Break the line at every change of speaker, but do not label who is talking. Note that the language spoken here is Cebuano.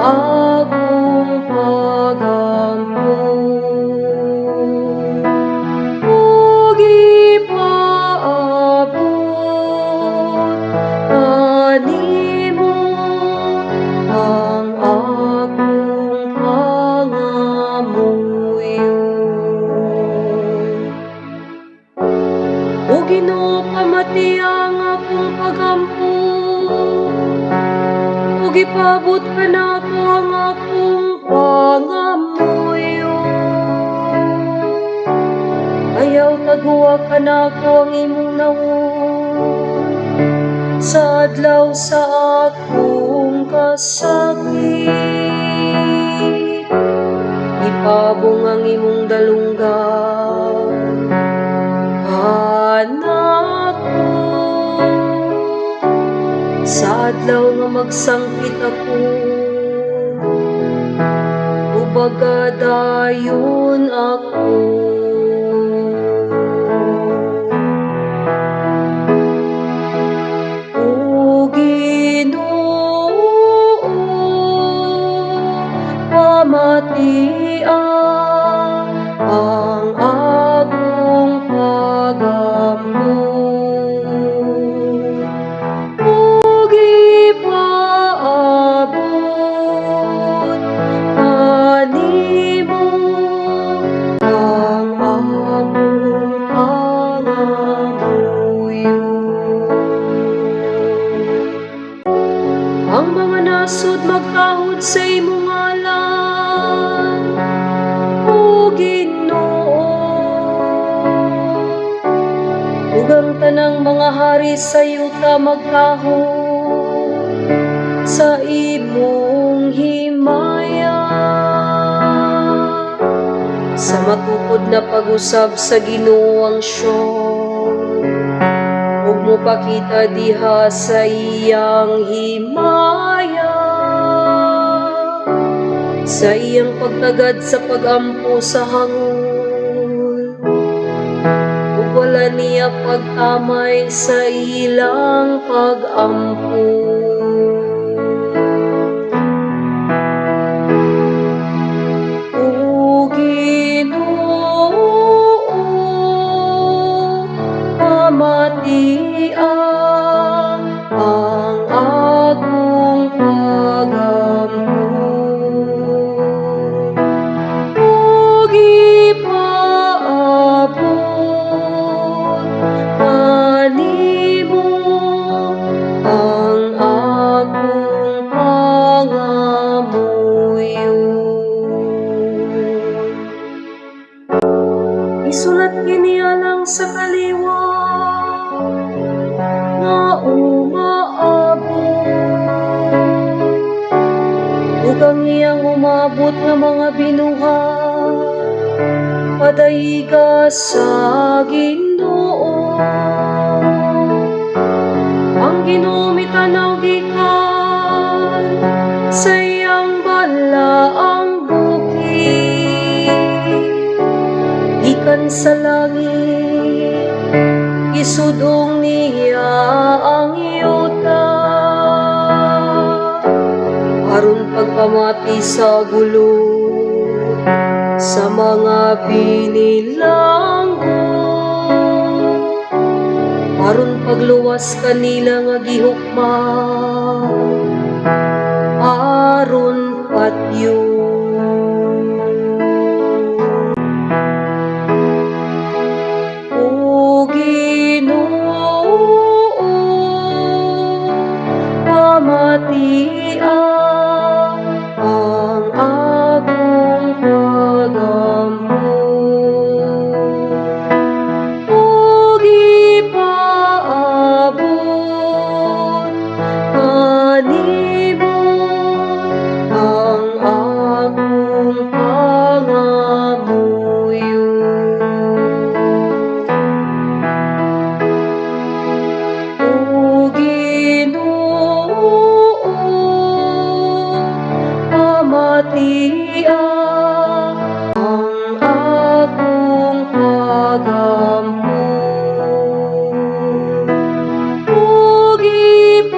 akong pagampo. Ug ipaabot kanimo ang akong pangamuyo. O Ginoo, pamatia ang akong pagampo ug ipaabot kanako ang akong pangamuyo. Ayaw tagoa kanako ang imong nawong sa adlaw sa akong kasakit. Ipabong ang imong dalunggan kanako sa adlaw nga magsangkit ako. Tubaga dayon ako. O Ginoo, pamatia ang akong pagampo ug ipaabot kanimo ang akong pangamuyo. Ang mga nasod magtahod sa imong ngalan, O Ginoo, ug ang tanang mga hari sa yuta magtahod sa imong himaya. Sa matukod na pag-usab sa Ginoo ang Sion, ug mopakita diha sa iyang himaya. Sa iyang pagtagad sa pag-ampo sa hangol, ug wala niya pagtamay sa ilang pag-ampo. O Ginoo, pamatia ang akong pagampo ug ipaabot kanimo ang akong pangamuyo. Isulat kini alang sa kaliwat nga umaabot ug ang iyang umabot nga mga binuhat padayga sa Ginoo. Ang Ginoo mitanaw gikan sa iyang balaang bukid, gikan sa langit gisud-ong niya ang yuta aron pagpamati sa gulo sa mga binilanggo, aron pagluwas kanila nga gihukman aron patyon. O Ginoo, pamatia ang akong pagampo ug ipaabot kanimo ang akong pangamuyo. O Ginoo, pamatia ang akong pagampo ug ipaabot